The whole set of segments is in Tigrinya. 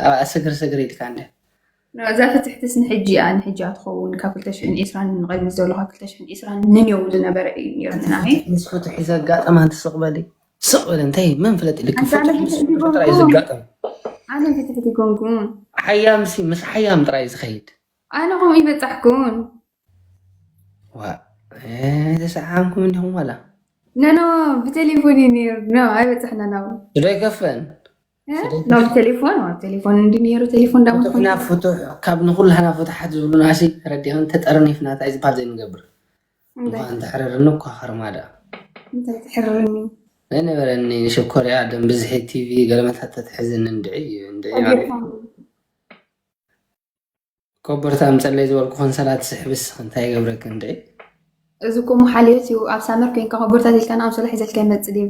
ኣብኣ ሰግር ሰግር ኢልካ እንደ እዛ ፍትሕትስ ንሕጂ እያ፣ ንሕጂ እያ ትኸውን። ካብ ክልተ ሽሕን ዕስራን ንቕድሚ ዘሎ፣ ካብ ክልተ ሽሕን ዕስራን ንኔው ዝነበረ እዩ ነይሩ ንዓይ። ምስ ፍትሒ ዘጋጠም ኣንቲ ስቕ በሊ ስቕ በሊ እንታይ መን ፍለጥ ኢልክ ኣንታ ኣነ ፍትሒ ምስ ፍትሒ ፍትሒ ጥራይ ይጎንኩ። ዘጋጠም ኣነ ፍትሕቲ ጎንኩን። ሓያም ሲ ምስ ሓያም ጥራይ ዝኸይድ ኣነ ከምኡ ይበጻሕኩን። ዋ ተሰዓምኩም እንዲኹም ዋላ ነኖ ብቴሌፎን እዩ ነይሩ። ኖ ኣይበጻሕና ናው ዶ ይከፈን ኖ ብቴሌፎን ቴሌፎን እንዲ ነይሩ። ቴሌፎን ዳሞ ፍቱሕና ፍቱሕ ካብ ንኩላህና ፍቱሓት ዝብሉና ሲ ረዲኦን ተጠርኒፍና እንታይ ዝበሃል ዘይንገብር እንኳን ተሕረርኒ እኳ ከርማዳ እንታይ ትሕርርኒ ዘይነበረኒ ሽኮርያ ደም ብዝሒ ቲቪ ገለመታት ተትሕዝኒ እንድዒ እዩ እንድዒ ማለት ኮቦርታ ምጸለይ ዝበልኩ ኮንሰላት ስሕብስ እንታይ ይገብረክ እንድዒ እዚ ኮሙ ሓልዮት እዩ። ኣብ ሳመር ኮይንካ ኮቦርታ ዜልካ ንኣምሶላ ሒዘልካ ይመጽእ ድዩ?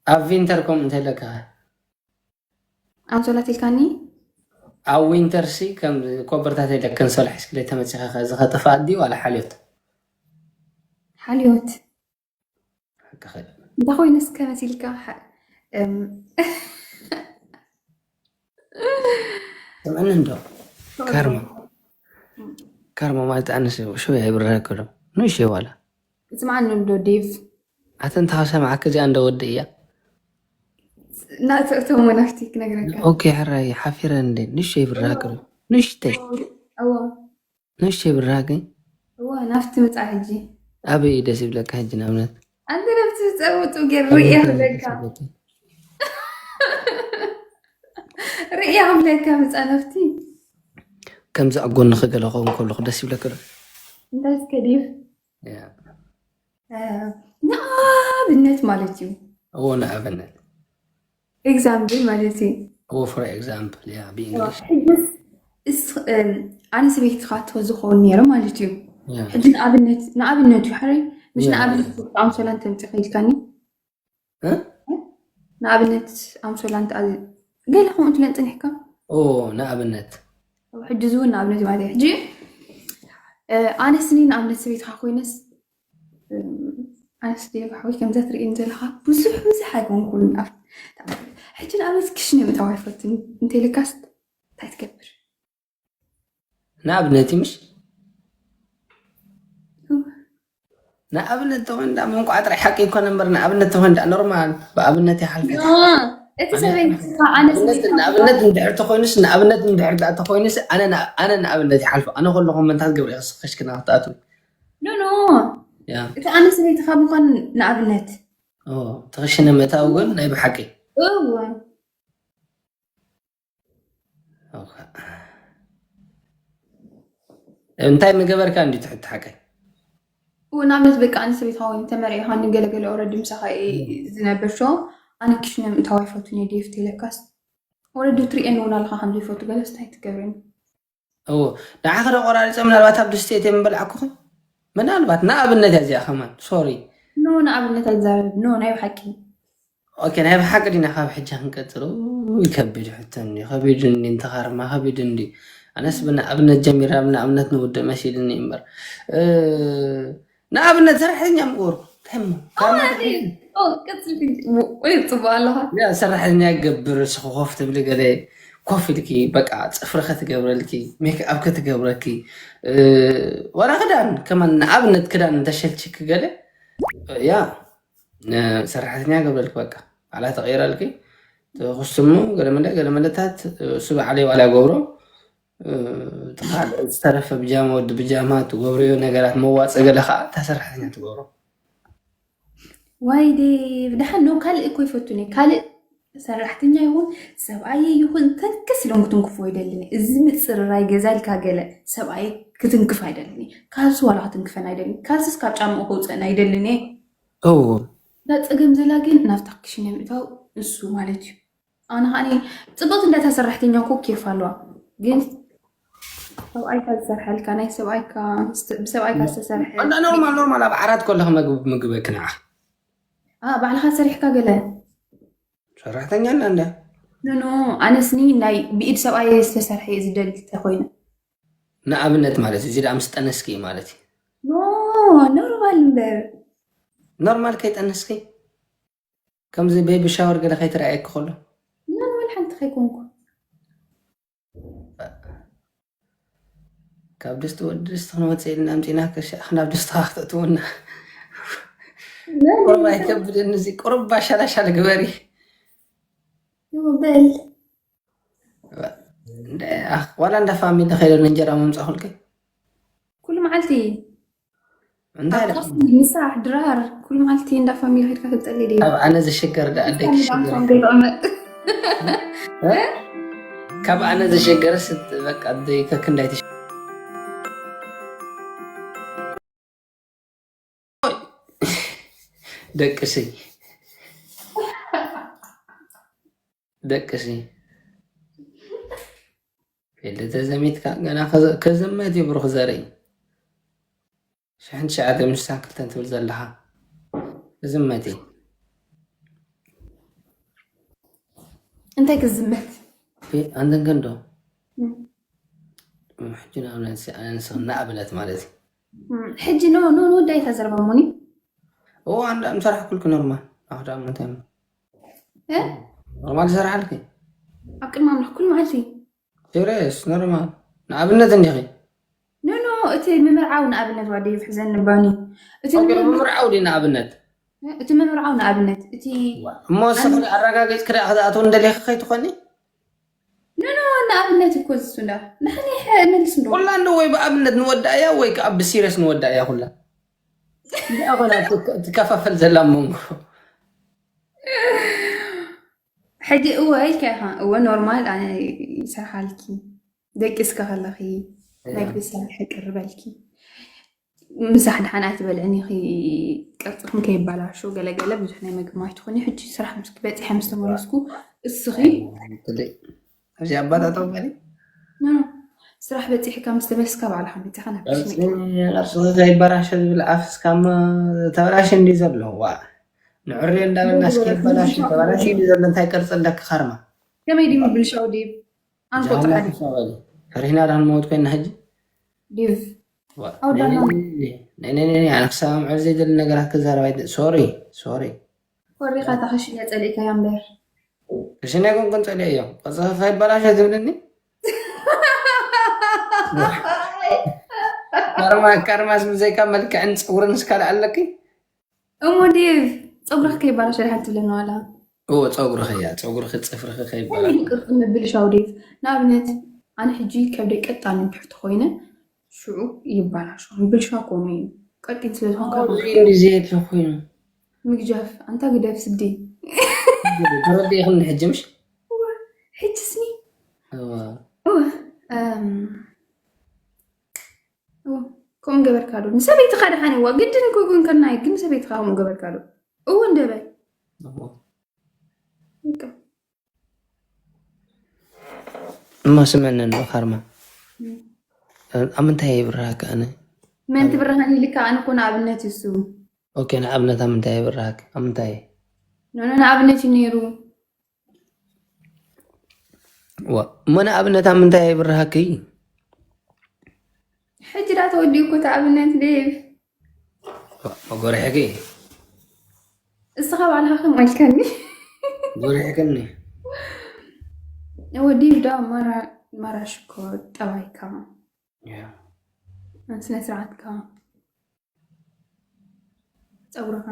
ኣብ ቪንተር ከምኡ እንተለካ ኣምሶላ ቴልካኒ ኣብ ዊንተር ሲ ከም ኮበርታት ኢለ ከንሰሎ ሒዝክለይ ተመፂኻ ከዚ ከጥፋ ኣዲ ዋላ ሓልዮት ሓልዮት እንታይ ኮይኑ እስከ መሲልካ ሓ- እም፣ ስምዕኒ እንዶ ካርማ ካርማ ማለት ኣነስ ሽው ይብረረክ ዶ ንሽ ዋላ ስምዓኒ እንዶ ዴቭ ኣተ እንታ ሰማዕክ እዚኣ እንደ ወዲ እያ ናተእቶም ወናፍቲ ክነግረካ ኦኬ ሕራይ ሓፊረ እንደ ንሽ ይብረረክ ዶ ንሽተይ እዎ ንሽ ይብረረክ እዎ ናፍቲ ምፃእ ሕጂ ኣበይ እዩ ደስ ይብለካ ሕጂ ንኣብነት ኣንተ ነብቲ ዝፀውጡ ገር ርእያ ክብለካ ርእያ ክብለካ ምፃእ ናፍቲ ከምዚ ኣብ ጎንኺ ገለ ክኸውን ከለኹ ደስ ይብለኪ ዶ እንታይ እስከ ድዩ ያ ንኣብነት ማለት እዩ እዎ ንኣብነት ኤግዛምፕል ማለት እዩ እዎ for example ያ ብእንግሊሽ ሕጅስ እስ- እም፣ ኣነ ሰበይትኻ ትኸ ዝኸውን ነይረ ማለት እዩ ያ ሕጂ ንኣብነት ንኣብነት እዩ ሕረይ ምሽ ያ። ንኣብነት ኣምሶላ እንተምፂ ከይድካኒ እ? ንኣብነት ኣምሶላ እንተ ገለ ከምኡ ትለን ፅኒሕካ ኦ ንኣብነት ሕጂ ዝውን ንኣብነት ማለት እዩ ሕጂ እ፣ ኣነስኒ ንኣብነት ሰበይትኻ ኮይነስ እም፣ ኣነስ ዴጋ ሓወይ ከምዛ ትርእየኒ ዘለኻ ብዙሕ ብዙሕ ኣይኮንኩን ኣብ- ሕጂ ንኣብነት ክሽነ ምእታው ኣይፈትን እንተይልካስ እንታይ ትገብር ንኣብነት እዩ ምሽ ንኣብነት ተኾይኑ ዳ መንቋዕ ጥራይ ሓቂ ይኮነ እምበር ንኣብነት ተኾይኑ ዳ ኖርማል ብኣብነት ይሓልፍ እቲ ሰበይትኻ ኣነስ ንኣብነት እንድሕር ተኮይኑስ ንኣብነት እንድሕር ዳ ተኮይኑስ ኣነ ና- ኣነ ንኣብነት ይሓልፎ ኣነ ከለኹም መንታት ገብረ ክስከሽክና ክትኣትው ኖ ኖ ያ እቲ ኣነ ሰበይትኻ ምዃን ንኣብነት ኦ፣ ተኸሽነ ምእታው ግን ናይ ብሓቂ እወ ኦኸ። እንታይ ምገበርካ እንዲ ትሕቲ ሓቀይ እወ ንኣብነት በቃ ኣነ ሰበይትኻ ወይ ተመርዒኻ ንገለገለ ኦረዲ ምሳኻ ዝነብር ሾ ኣነ ክሽነ ምእታው ኣይፈቱን እየ ዴፍ ተይለካስ ኦረዲ ትርእየኒ እውን ኣለኻ ከም ዘይፈቱ ገለስ እንታይ ትገብረኒ እዎ ንዓኸ ዶ ቆራሪፀ ምናልባት ኣብ ድስቴት የምበልዓኩኸ ምናልባት ንኣብነት እያ እዚኣ ከማን ሶሪ ኖ ንኣብነት ኣይዛረብ ኖ ናይ ብሓቂ ኦኬ ናይ ብሓቂ ዲና ካብ ሕጂ ክንቀፅል ኡ፣ ይከብድ ሕቶ እንዲ ከቢድ እንዲ እንተኻርማ ከቢድ እንዲ ኣነስ ብንኣብነት ጀሚራ ብንኣብነት ንውድእ መሲልኒ እምበር እ፣ ንኣብነት ሰራሕተኛ ምገበርኩ እንታይ እሞ? ካብ ጽቡቅ ኣለኻ ያ ሰራሕተኛ ይገብር ስኸ ኮፍ ትብሊ ገለ ኮፍ ኢልኪ በቃ ፅፍሪ ከትገብረልኪ ሜክኣብ ከትገብረልኪ እ፣ ዋላ ክዳን ከማን ንኣብነት ክዳን እንተሸልችኪ ገለ ያ ሰራሕተኛ ገብረልኪ በቃ ባዕላ ተቐይረልኪ ኩስትሙ ገለመለ ገለመለታት እሱ ባዕለይ ዋላ ገብሮ እ፣ እቲ ካልእ ዝተረፈ ብጃማ ወዲ ብጃማ ትገብረዮ ነገራት መዋፀ ገለ ከዓ እታ ሰራሕተኛ ትገብሮ ዋይ ዴቭ ደሓን ነው ካልእ እኮ ይፈቱኒ ካልእ ሰራሕተኛ ይኹን ሰብኣየ ይኹን ተንክስ ኢሎም ክትንክፎ ይደልኒ እዚ ምፅርራይ ገዛ ኢልካ ገለ ሰብኣየ ክትንክፍ ኣይደልኒ ካልሲ ዋላ ክትንክፈን ኣይደልኒ ካልስስ ካብ ጫምኡ ከውፅአን ኣይደልን እየ እዎ እዛ ፀገም ዘላ ግን ናብታ ክሽነ ምእታው እሱ ማለት እዩ ኣነ ከዓ ፅብቕቲ እንዳታ ሰራሕተኛ እኮ ኬፍ ኣለዋ ግን ሰብኣይካ ዝሰርሐልካ ናይ ሰብኣይካ ብሰብኣይካ ዝተሰርሐ እንዳ ኖርማል ኖርማል ኣብ ዓራት ከለኹ መግቢ ምግበኪ ንዓ ኣ፣ ባዕልኻ ሰሪሕካ ገለ ሰራሕተኛ እና እንዳ ኖኖ ኣነስኒ ናይ ብኢድ ሰብኣይ ዝተሰርሐ እየ ዝደሊ ተኮይነ ንኣብነት ማለት እዚ ደኣ ምስ ጠነስኪ ማለት እዩ ኖ ኖርማል እምበር ኖርማል ከይጠነስኪ ከምዚ ቤቢ ሻወር ገለ ከይትረኣየኪ ከሎ ኖርማል ሓንቲ ከይኮንኩ ካብ ድስቲ ወዲ ድስቲ ክንወፅእ ኢልና ኣምፂና ከሻ ናብ ድስቲ ክትእትውና። ቁርብ ኣይከብድን፣ እዚ ቁርብ ባሻላሻል ግበሪ። ይበል። ዋላ እንዳ ፋሚሊ ከይደ እንጀራ መምፃ ኩልከ ኩሉ መዓልቲ እንታይ ምሳሕ ድራር ኩሉ መዓልቲ እንዳ ፋሚሊ ከድካ ክትጠሊ ድ ካብ ኣነ ዝሽገር ደኣ ደቂ ሽገር ካብ ኣነ ዝሽገር ስት በቃ ደይ ከክንዳይ ትሽ ደቅሲ ደቅሲ ፌልደ ተዘሚትካ ገና ከዘመት እዩ ብሩክ ዘርኢ ሽሕን ትሽዓተ ምሽሳን ክልተን ትብል ዘለኻ ክዝመት እዩ። እንታይ ክዝመት? ኣንተን ከንዶ ሕጂ ንኣብነት ንኣብነት ማለት እዩ። ሕጂ ኖ ኖ ንወዳይ ተዘርባ ሞኒ እዎ ኣንዳ ምሰራሕ ኩልክ ኖርማል ኣክዳ ምንታይ ኖርማል ይሰራሓልክ ኣብ ቅድሚ ኣምላኽ ኩሉ መዓልቲ ሲሪየስ ኖርማል ንኣብነት እንዲኺ ኖ ኖ እቲ ምምርዓው ንኣብነት ዋደ ይፍሕዘኒ ባኒ እቲ ምምርዓው ዲ ንኣብነት እቲ ምምርዓው ንኣብነት እቲ እሞ ስኹ ኣረጋገጽ ክዳ ክትኣትው እንደሊኺ ከይትኾኒ ኖ ኖ ንኣብነት እኮ ዝሱ እንዳ ንሕኒ መልስ እንዶ ኩላ እንዶ ወይ ብኣብነት ንወዳእያ ወይ ከዓ ብሲሪየስ ንወዳእያ ኩላ እዚኣ ኮና ትከፋፈል ዘላ መንጎ ሕጂ እወ ኢልካ ኢኻ እወ ኖርማል ኣነ ይሰርሓልኪ ደቂስኪ ከለኺ መግቢ ሰሪሐ ቅርበልኪ ምሳሕ ደሓን ኣይትበልዕን ኢኺ ቅርፅኽን ከይባላሾ ገለገለ ብዙሕ ናይ መግቢ ማይ ትኾኒ ሕጂ ስራሕ ምስ በፂሐ ምስ ተመለስኩ እስኺ ሕጂ ኣባጣጠው በሊ ስራሕ በፂሕካ ምስ ተመለስካ ባዕልኻ መፂኻ ናብ ቅርፅኺ ከይበላሾ ዝብል ኣፍ እስካማ ተበላሽ እንዲ ዘሎ ዋ ንዕርዮ እንዳበልና እስኪ ይበላሽ ተበላሽ እንዲ ዘሎ እንታይ ቅርፂ ኣለኪ ካርማ ከመይ ድዩ ምብልሻው ዲብ ኣንቆጥራ ዲብ ፈሪሕና ዳን መውት ኮይና ሕጂ ዲብ ኣነ ክሰማምዐ ዘይደሊ ነገራት ክዛረብ ኣይደ ሶሪ ሶሪ ወሪኻ እታ ክሽነ ፀሊእካያ እምበር ክሽነ ይኩን ክንፀልዮ እዮም ቅርፂ ከይበላሸ ትብልኒ ካርማ ካርማስ ብዘይካ መልክዕን ፀጉርን እስካልእ ኣለኪ እሞ ዲብ ፀጉርኻ ከይባላሸ ድሓን ትብለኒ ዋላ እዎ ፀጉርኺ እያ ፀጉርኺ ፅፍርኺ ከይባላ ከመይ ቅርፂ ምብልሻው ዲብ ንኣብነት ኣነ ሕጂ ከብደይ ቀጣን እንድሕር ተኮይነ ሽዑ ይባላሾ ምብልሻው ከምኡ እዩ ቀጢን ስለዝኮንካ እዚ እንዲዚ የለ ኮይኑ ምግጃፍ ኣንታ ግደፍ ስዲ ተረዲእኽኒ ሕጂ ምሽ ሕጂ ስኒ እዋ እወ፣ እም፣ እወ፣ ከምኡ ገበርካ ዶ ንሰበይትኻ ደሓን እዋ ግድን እኮ ይኮንከና ግን ንሰበይትኻ ከምኡ ገበርካ ዶ እወ እንደበል እዋ በቃ። እሞ ስመኒ እንዶ ካርማ ኣብ ምንታይ የብርሃካ ኣነ መን ትብርሃኒ ኢልካ ኣነ እኮ ንኣብነት እዩ እሱ ኦኬ ንኣብነት ኣብ ምንታይ የብርሃካ ኣብ ምንታይ ኖኖ ንኣብነት እዩ ነይሩ ዋ እሞ ንኣብነት ኣብ ምንታይ የብርሃኪ ሕጂ ዳ ተወዲኡ እኮ እቲ ኣብነት ዴቭ መጎርሕኪ እስኻ ባዕልኻ ከም ኣልከኒ ጎርሕክኒ ወዲብ ዳ ማራ ሽኮ ጠባይካ ያ ስነ ስርዓትካ ፀጉርኻ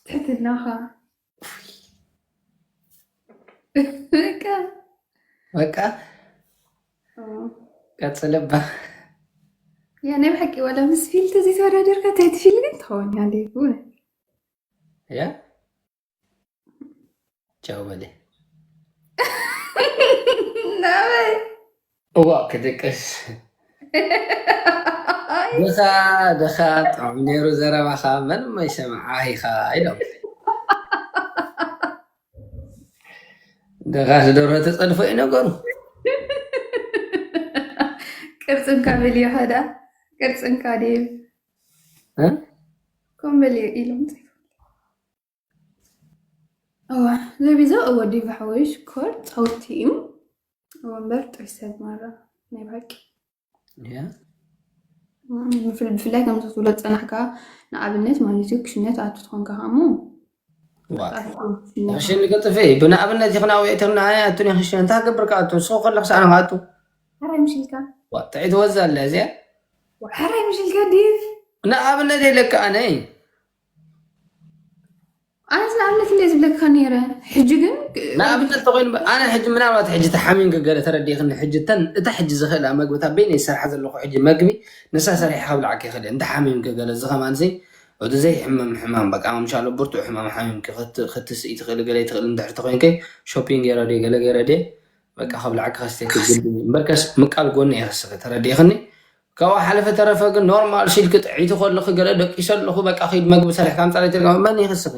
ትሕትናኻ በቃ በቃ ኦ። ቀፅልባ ያ ናይ ብሓቂ ዋላ ምስ ፊልቲ ዘይተወዳደርካ እንታይ ትፊል ግን ትኸውን እያ እንደ ብእውነት ያ ቻው በለ ናበይ እዋ ክድቅስ ድኻ ድኻ ጥዑም ነይሩ ዘረባኻ መንም ኣይሰምዓ ኢኻ ኢሎም ድኻ ዝደርሆ ተፀድፎ እዩ ነገሩ ቅርፅንካ በልዮ ኸዳ ቅርፅንካ ዴቭ እ? ከም በልዮ ኢሎም እዋ ዘቢዞ እወ ዲቭ ሓወይ ሽኮር ፃውቲ እዩ እወ እምበር ጥዑይ ሰብ ማራ ናይ ብሓቂ ያ እም፣ ብፍል- ብፍላይ ከምዚ ክትብሎ ዝፀናሕካ ንኣብነት ማለት እዩ ክሽነት ኣቱ ትኾንካ ከሞ ዋ፣ ክሽን ክጥፍእ እዩ። ብንኣብነት ይኽና ወይ ተምና ኣያ ኣቱን ይኽሽን። እንታይ ክገብር ከኣቱ? ንስኹ ከለኹ ሰኣነ ከኣቱ። ሕራይ ምሽልካ። ዋ፣ ጥዒት ወዛ ኣለ እዚኣ። ሕራይ ምሽልካ ዲፍ። ንኣብነት የለካ ኣነ። ኣነስ ንኣብነት እንደ ዝብለካ ነይረ። ሕጂ ግን ንኣብነት ተኾይኑ፣ ኣነ ሕጂ ምናልባት ሕጂ ተሓሚምኪ ገለ ተረዲእኽኒ። ሕጂ እተን፣ እታ ሕጂ ዝኽእላ መግብታት በይነይ ዝሰርሓ ዘለኹ ሕጂ መግቢ ንሳ ሰሪሓ ከብልዓኪ ይኽእል እየ። እንተ ሓሚምኪ ገለ እዚ ከማንሲ፣ እቲ ዘይሕመም ሕማም፣ በቃ፣ ምሻሎ ብርቱዕ ሕማም ሓሚምኪ ክት-፣ ክትስኢ ትኽእሊ ገለ ትኽእሊ እንድሕር ተኾይንከ፣ ሾፒንግ ገይረ ድየ፣ ገለ ገይረ ድየ፣ በቃ፣ ከብልዓኪ ከስተኪ ግድን እዩ። እምበርከስ ምቃል ጎኒ እየ ክስኺ፣ ተረዲእኽኒ? ካብኡ ሓለፈ ተረፈ ግን ኖርማል ሽልኪ ጥዒቲ ከለኺ ገለ ደቂሰ ኣለኹ፣ በቃ፣ ኺድ መግቢ ሰሪሕካ ኣምጻለይ ትልካ፣ መን ይኽስኺ?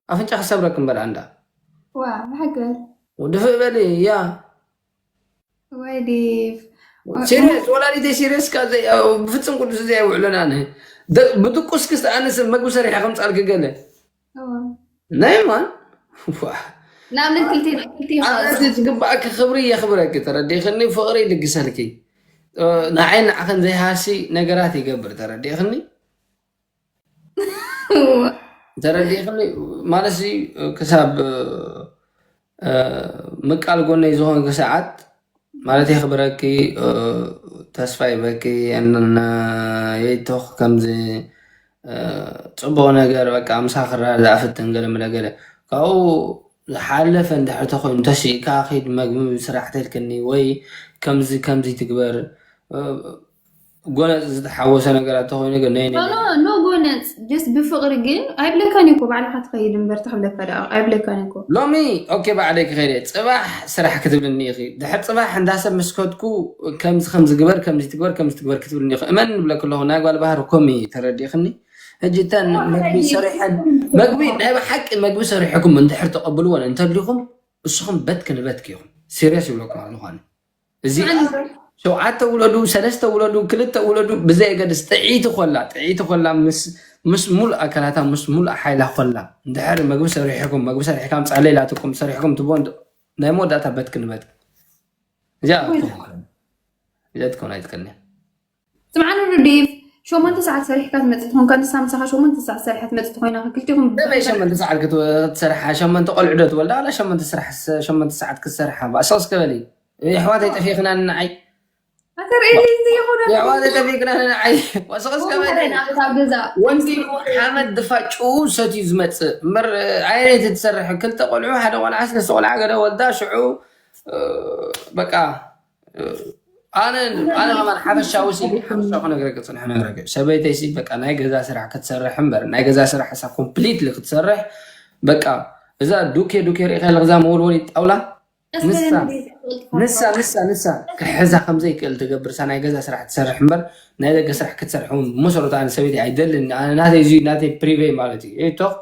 ኣፍንጫ ክሰብረክ እምበር ኣንዳ። ዋ፣ ብሓቂ። ድፍእ በሊ፣ ያ። ወይ ዲፍ። ሲሪየስ፣ ወላዲተይ ሲሪየስ ካ ዘይ-፣ ብፍጹም ቅዱስ ዘይውዕሎን ኣነ። ደ-፣ ብድቁስ ክስተ ኣነስ መግቢ ሰሪሐ ከምጻልኪ ገለ። እዋ። ናይ ማን? ዋ። ንኣብነት ክልተ፣ ክልተ ይኸ-፣ ኣነስ ዝግባእኪ ክብሪ የኽብረኪ፣ ተረዲእኽኒ? ፍቕሪ ይልግሰልኪ። እ፣ ንዓይ ንዓኽን ዘይሃሲ ነገራት ይገብር፣ ተረዲእኽኒ? ተረዲእኽኒ? ማለት እዚ ክሳብ፣ እ፣ ምቃል ጎነይ ዝኾንኪ ሰዓት ማለት የኽብረኪ፣ እ፣ ተስፋ ይበኪ፣ እና የይቶኽ ከምዚ፣ እ፣ ጽቡቕ ነገር በቃ ምሳ ክረዳዳእ ፍትን ገለ ምለ ገለ። ካብኡ ዝሓለፈ እንድሕር ተኾይኑ ተሲእካ ኺድ መግቢ ስራሕ ተልክኒ ወይ ከምዚ ከምዚ ትግበር፣ እ፣ ጎነጽ ዝተሓወሰ ነገራት ተኾይኑ ግን ነይ ነይ ኖ፣ ኖ፣ ኖ ጎነጽ፣ ጀስት ብፍቕሪ ግን ኣይብለካን እኮ፣ ባዕልኻ ትኸይድ እምበር ትኽብለካ ደኣ ኣይብለካን እኮ። ሎሚ ኦኬ ባዕለይ ክኸይድ እየ። ጽባሕ ስራሕ ክትብልኒ ኢኺ። ድሕር ጽባሕ እንዳ ሰብ ምስ ከድኩ ከምዚ ከምዚ ግበር፣ ከምዚ ትግበር፣ ከምዚ ትግበር ክትብልኒ ኢኺ። እመን ንብለኪ ኣለኹ፣ ናይ ጓል ባህሪ ኮሚ ተረዲእኽኒ? ሕጂ እተን መግቢ ሰሪሐን፣ መግቢ ናይ ብሓቂ መግቢ ሰሪሕኩም እንድሕር ተቐብልዎን እንተሊኹም፣ እስኹም በትኪ ንበትኪ ኢኹም። ሲሪየስ ይብለኩም ኣለኹ ኣነ። እዚ ሸውዓተ ውለዱ፣ ሰለስተ ውለዱ፣ ክልተ ውለዱ ብዘየገድስ ጥዒቲ ኮላ፣ ጥዒቲ ኮላ ምስ፣ ምስ ሙሉእ ኣካላታ፣ ምስ ሙሉእ ሓይላ ኮላ። እንድሕር መግቢ ሰሪሕኩም፣ መግቢ ሰሪሕካ ኣምጻለይ ኢላትኩም ሰሪሕኩም ትቦ እንድ-፣ ናይ መወዳእታ በትኪ ንበትኪ። እዚኣ ክትከውን፣ እዚኣ ክትከውን ኣይትኽእልን እያ። ስምዓኒ ዲፍ፣ ሸሞንተ ሰዓት ሰሪሕካ ትመጽእ ትኾንካ፣ ንሳ ምሳኻ ሸሞንተ ሰዓት ሰሪሓ ትመጽእ ትኾይና፣ ክልቲኹም ከመይ ሸሞንተ ሰዓት ክትወ-፣ ክትሰርሓ? ሸሞንተ ቆልዑ ዶ ትወልዳ? ዋላ ሸሞንተ ስራሕ፣ ሸሞንተ ሰዓት ክትሰርሓ? ባእ፣ ሰቕስ ክበሊ። የሕዋተይ ጠፊእክና ንዓይ። ኣተርእየኒ እዚ ይኹን። የሕዋተይ ጠፊእክና ንዓይ። ባእ፣ ሰቕስ ክበሊ። ሓደ ናብ እታ ገዛ። ወንዲ ሓመድ ድፋጭኡ ሰትዩ ዝመጽእ። እምበር፣ ኣየነይቲ ትሰርሕ? ክልተ ቆልዑ፣ ሓደ ቆልዓ፣ ሰለስተ ቆልዓ፣ ገለ ወልዳ፣ ሽዑ፣ እ፣ በቃ፣ ኣነ፣ ኣነ ከማን ሓፈሻዊ ሲ፣ ሓፈሻዊ ክነግረኪ ጽንሐ ነግረኪ። ሰበይተይ ሲ በቃ ናይ ገዛ ስራሕ ክትሰርሕ እምበር፣ ናይ ገዛ ስራሕ እሳ ኮምፕሊትሊ ክትሰርሕ፣ በቃ እዛ ዱኬ ዱኬ ርኢኻ ኣለኻ፣ እዛ መወልወሊት ጣውላ፣ ንሳ፣ ንሳ፣ ንሳ፣ ንሳ ክሕዛ ከም ዘይክእል ትገብር፣ እሳ ናይ ገዛ ስራሕ ትሰርሕ እምበር፣ ናይ ደገ ስራሕ ክትሰርሕ እውን ብመሰረቱ ኣነ ሰበይቲ ኣይደልን። ኣነ ናተይ እዚ ናተይ ፕሪቬ ማለት እዩ። ኤይ ቶኽ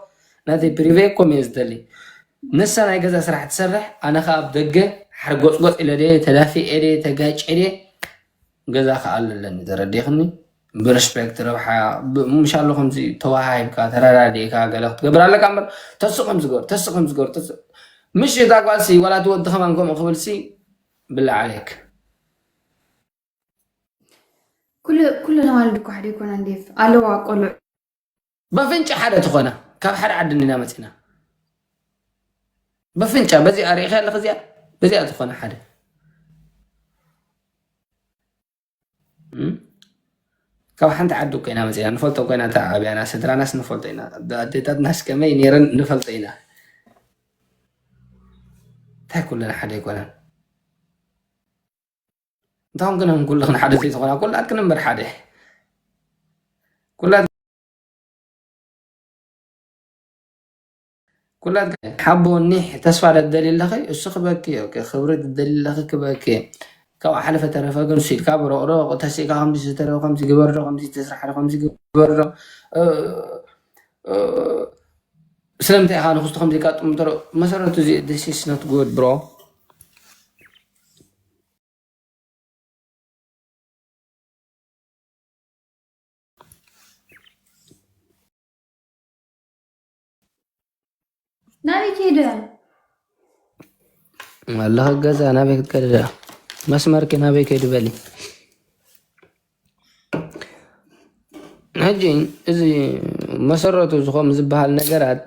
ናተይ ፕሪቬ ኮም እየ ዝደሊ። ንሳ ናይ ገዛ ስራሕ ትሰርሕ፣ ኣነ ኸኣ ኣብ ደገ ሓርጎጽጎጽ ኢለ ድየ፣ ተዳፊኤ ድየ፣ ተጋጭየ ድየ፣ ገዛ ክኣሊ ኣለኒ፣ ተረዲእኽኒ? ብረስፔክት ረብሓ፣ ብ-፣ ምሻሎ ከምዚ ተወሃሂብካ፣ ተረዳዲእካ ገለ ክትገብር ኣለካ እምበር፣ ተስቕ ከምዚ ግበር፣ ተስቕ ከምዚ ግበር፣ ተስቕ፣ ምሽ እታ ጓልሲ፣ ዋላ እቲ ወዲ ከማን ከምኡ ክብልሲ፣ ብላዕ ዓሌክ። ኩሉ፣ ኩለን ኣዋልድ እኮ ሓደ ኣይኮናን ዴቭ፣ ኣለዋ ቆልዑ። በፍንጫ ሓደ ትኾና፣ ካብ ሓደ ዓዲ እንዲና መፂና። በፍንጫ፣ በዚኣ ርኢኻ ኣለኽ፣ እዚኣ፣ በዚኣ ትኾና ሓደ። እም? ካብ ሓንቲ ዓዲ እኮ ኢና መፂና፣ ንፈልጦ እኮ ኢና፣ እታ ኣብያና ስድራናስ ንፈልጦ ኢና፣ ኣዴታትናስ ከመይ ነይረን ንፈልጦ ኢና። እንታይ ኩለን ሓደ ኣይኮናን? እንታኹም ግን ኩልኽን ሓደ ዘይትኾና፣ ኩላትክን እምበር ሓደ። ኩላት-፣ ኩላትክን ሓቦ ኒሕ ተስፋ ደደሊ ኣለኺ፣ እሱ ክበኪ፣ ኦኬ፣ ክብሪ ደደሊ ኣለኺ፣ ክበኪ። ካብኡ ሓለፈ ተረፈ ግን እሱ ኢልካ ብሮቕሮቕ ተሲእካ ከምዚ ዝተረፈ ከምዚ ግበር ዶ፣ ከምዚ ተስራሕ ዶ፣ ከምዚ ግበር ዶ፣ እ፣ እ፣ ስለምንታይ ኢኻ ንኽስቶ ከምዚ ኢልካ ጥምተሮ? መሰረቱ እዚ፣ this is not good, bro። ናበይ ከይደ? ኣለኸ ገዛ፣ ናበይ ክትከደ ደኣ? መስመርኪ ናበይ ከይዱ በሊ። ሕጂ እዚ መሰረቱ ዝኾም ዝበሃል ነገራት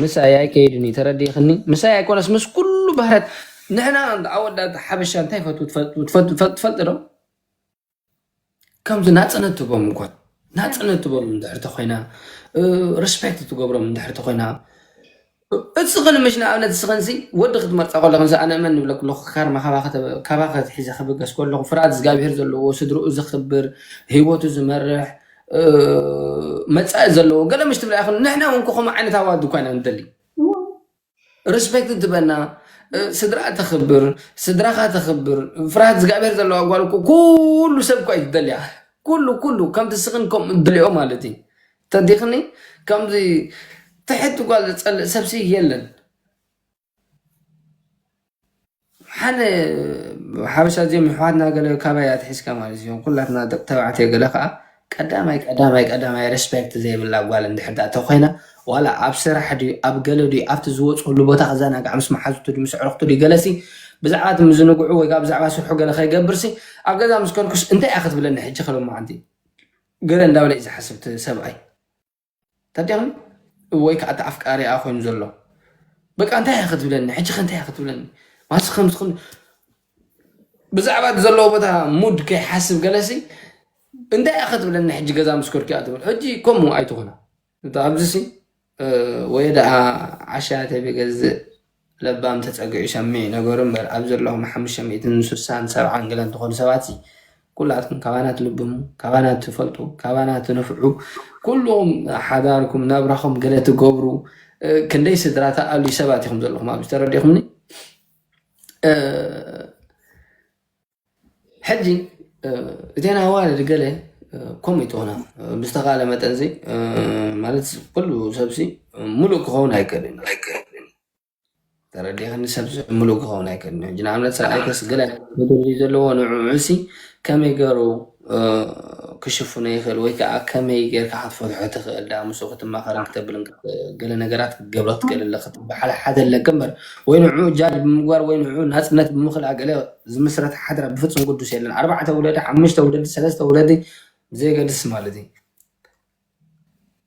ምሳይ ኣይከይድን እዩ፣ ተረዲእኽኒ? ምሳይ ኣይኮነስ ምስ ኩሉ ባህርያት። ንሕና እንዳ ኣወዳት ሓበሻ እንታይ ይፈቱ ትፈ-፣ ትፈ-፣ ትፈ-፣ ትፈልጥ ዶ? ከምዚ ናጽነት ትቦም እኳ ናጽነት ትቦም እንድሕር ተኾይና፣ እ፣ ሪስፔክት ትገብሮም እንድሕር ተኾይና፣ እጽኽን ምሽ ንኣብነት እስኽንሲ ወዲ ክትመርጻ ከለኽንሲ ኣነ እመን ንብለክ ኣለኹ፣ ካርማ ካባኸ ተበ-፣ ካባኸ ሒዘ ክብገስ ከለኹ ፍርሃት እግዚኣብሄር ዘለዎ፣ ስድርኡ ዘኽብር፣ ህይወቱ ዝመርሕ፣ እ፣ መጻኢ ዘለዎ ገለ ምሽ ትብላ ኢኽን። ንሕና እውን ከምኡ ዓይነት ኣዋልድ እኳ ኢና ንደሊ። ሪስፔክት ትበና፣ እ፣ ስድራ ተኽብር፣ ስድራኻ ተኽብር፣ ፍርሃት እግዚኣብሄር ዘለዋ ጓል እኮ ኩሉ ሰብ እኳ እዩ ትደልያ። ኩሉ፣ ኩሉ ከምቲ እስኽን ከምኡ ትደልዮ ማለት እዩ። ተዲኽኒ? ከምዚ ትሕቲ ጓል ዝጸልእ ሰብሲ የለን። ሓደ ሓበሻ እዚኦም ኣሕዋትና ገለ ካባይ ኣትሒዝካ ማለት እዩ። ኩላትና ደቂ ተባዕትዮ ገለ ከኣ ቀዳማይ፣ ቀዳማይ፣ ቀዳማይ ሪስፔክት ዘይብላ ጓል እንድሕር ደኣ ተኾይና፣ ዋላ ኣብ ስራሕ ድዩ፣ ኣብ ገለ ድዩ፣ ኣብቲ ዝወጽኣሉ ቦታ ክዘናጋዕ ምስ መሓዙቱ ድዩ፣ ምስ ኣዕሩኽቱ ድዩ፣ ገለሲ ብዛዕባ እቲ ምዝንግዑ ወይ ከኣ ብዛዕባ ስርሑ ገለ ከይገብርሲ፣ ኣብ ገዛ ምስ ከድኩስ እንታይ እያ ክትብለኒ ሕጂ ክብል መዓንቲ? ገለ እንዳበለ እዩ ዝሓስብ እቲ ሰብኣይ። ተዲኽኒ? ወይ ከኣ እቲ ኣፍቃሪኣ ኮይኑ ዘሎ። በቃ እንታይ እያ ክትብለኒ? ሕጂ ከ እንታይ እያ ክትብለኒ? ማስ ከም ዝኹን ብዛዕባ እቲ ዘለዎ ቦታ ሙድ ከይሓስብ ገለሲ፣ እንታይ እያ ክትብለኒ? ሕጂ ገዛ ምስ ከድኩ እያ ትብል። ሕጂ ከምኡ ኣይትኹና። እቲ ኣብዚሲ፣ እ፣ ወይ ደኣ ዓሻ ተቢገዝእ ለባም ተጸጊዑ ይሰምዕ እዩ ነገሩ እምበር፣ ኣብ ዘለኹም ሓሙሽተ ሚእትን ስሳን ሰብዓን ገለን ትኾኑ ሰባትሲ፣ ኩላትኩም ካባና ትልብሙ፣ ካባና ትፈልጡ፣ ካባና ትንፍዑ፣ ኩልኹም ሓዳርኩም፣ ናብራኹም ገለ ትገብሩ፣ እ፣ ክንደይ ስድራ ትኣልዩ ሰባት ኢኹም ዘለኹም ኣብዚ፣ ተረዲእኩምኒ? እ፣ ሕጂ፣ እ፣ እተን ኣዋልድ ገለ፣ እ፣ ከምኡ ይትኾና፣ እ፣ ብዝተኻእለ መጠንሲ፣ እ፣ ማለት ኩሉ ሰብሲ፣ እ፣ ሙሉእ ክኸውን ኣይክእልን እዩ። ተረዲእኽኒ? ሰብ ሙሉእ ክኸውን ኣይክእልን እዩ። ሕጂ ንኣብነት ሰብኣይ ከስ ገለ ተደልዩ ዘለዎ ንዕዑሲ ከመይ ገይሩ፣ እ፣ ክሽፍኖ ይኽእል ወይ ከዓ ከመይ ጌርካ ክትፈትሖ ትኽእል ደኣ ምስኡ ክትማኸርን ክተብልን ክት-፣ ገለ ነገራት ክትገብሮ ትኽእል ኣለኻ ክትበሃል ሓደ ኣለካ እምበር ወይ ንዕኡ ጃጅ ብምግባር ወይ ንዕኡ ናጽነት ብምኽላእ ገለ ዝምስረት ሓድራ ብፍጹም ግዱስ የለን። ኣርባዕተ ውለዲ፣ ሓሙሽተ ውለዲ፣ ሰለስተ ውለዲ ብዘየገድስ ማለት እዩ።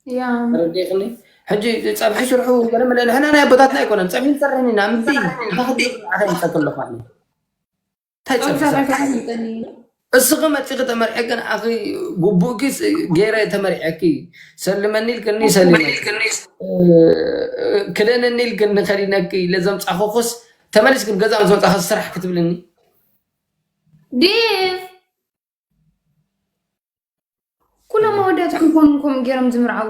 ያ። ተረዲእኽኒ? ሕጂ ጸብሒ ስርሑ ገለ መለ ንሕና ናይ ኣቦታትና ኣይኮነን። ጸብሒ ንሰርሕን ኢና። እምቢ። እንታይ ክትብል ኣኸ ይጸክ ኣለኹ ኣነ? እንታይ ጸብሒ ጸብሒ ሰርሕ? ኣይኮነን። እስኺ መጺኺ ተመርዒ ግን ኣኺ ግቡእኪ ገይረ ተመርዒኪ። ሰልመኒ ኢልክኒ ሰሊመኪ። እ፣ ክደነኒ ኢልክኒ ከዲነኪ። ለዘምጻኹኽስ ተመሊስኪ ገዛ ምስ መጻኺ ስራሕ ክትብልኒ? ዲፍ። ኩሎም ኣወዳት ክኾኑ ከምኡ ገይሮም ዝምርዓዉ።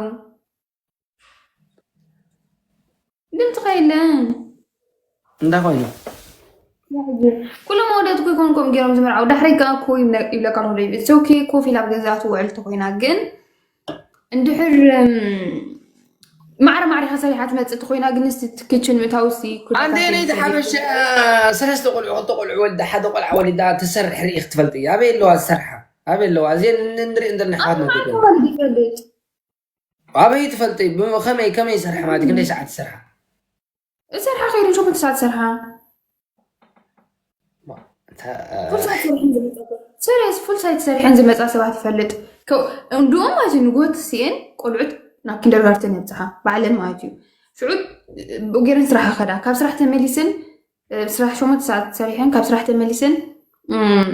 ድምፅኻ የለን። እንታይ ኮይኑ? ኩሎም ኣወዳት እኮ ይኮኑ ከምኡ ገይሮም ዝምርዓዉ። ዳሕረይ ከኣ እኮ ይብለ-፣ ይብለካ ኣሎ ዴቪድ። It's okay፣ ኮፍ ኢላ ኣብ ገዛኣ ትውዕል ተኮይና፣ ግን እንድሕር፣ እም፣ ማዕረ ማዕሪኻ ሰሪሓ ትመጽእ ተኮይና፣ ግን እስቲ እቲ ኪችን ምእታው እስቲ ኩሉ ኣንተ ካብቲ ነይቲ ሓበሻ ሰለስተ ቆልዑ፣ ክልተ ቆልዑ ወልዳ፣ ሓደ ቆልዓ ወሊዳ ትሰርሕ ርኢ ክትፈልጢ። ኣበይ ኣለዋ ዝሰርሓ? ኣበይ ኣለዋ? እዚአን ን-፣ ንሪእን ዘለና ኣሕዋትና ኣብ ማዕረ ተኮይና። ወልዲ ይፈልጥ። ኣበይ ትፈልጢ? ብኸመይ፣ ከመይ ይሰርሓ ማለት እዩ? ክንደይ ሰዓት ይሰርሓ? ዝሰርሓ ከይዱ ሸሞንተ ሰዓት ዝሰርሓ። እታ፣ ፉል ሳይት ሰሪሐን ዝመጻ ሰብ። ሰሪየስ፣ ፉል ሳይት ሰሪሐን ዝመጻ ሰባት ይፈልጥ። ከው-፣ እንድኡም ማለት እዩ፣ ንግሆ ተሲኤን ቆልዑት ናብ ኪንደርጋርተን የብጽሓ፣ ባዕለን ማለት እዩ። ሽዑ ብኡ ገይረን ስራሕ ይኸዳ። ካብ ስራሕ ተመሊሰን፣ እ፣ ስራሕ ሸሞንተ ሰዓት ሰሪሐን፣ ካብ ስራሕ ተመሊሰን፣ እም፣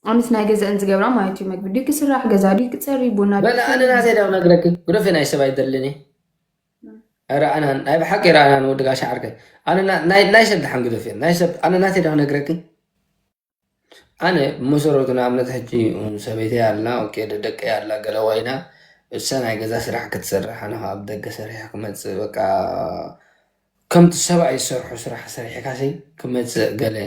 ኣምስ ናይ ገዛእን ዝገብራ ማለት እዩ። መግቢ ድዩ ክስራሕ፣ ገዛ ድዩ ክጸሪ፣ ቡና ድዩ በላ፣ ኣነ ክፍልሕ። ናተይ ዶ ክነግረኪ? ግደፊ፣ ናይ ሰብ ኣይደልን እየ። ኧረ ኣነ ናይ ብሓቂ ኧረ ኣነ ወዲ ጋሻ ዓርከይ። ኣነ ና-፣ ናይ፣ ናይ ሰብ ደሓን ግደፊ። ናይ ሰብ፣ ኣነ ናተይ ዶ ክነግረኪ? ኣነ ብመሰረቱ ንኣብነት ሕጂ ሰበይተይ ኣላ፣ ኦኬ፣ ደ-፣ ደቀይ ኣላ፣ ገለ ዋይና፣ እሳ ናይ ገዛ ስራሕ ክትሰርሕ፣ ኣነ ኸዓ ኣብ ደገ ሰሪሐ ክመጽእ፣ በቃ ከምቲ ሰብኣይ ዝሰርሖ ስራሕ ሰሪሕካሲ ክመጽእ ገለ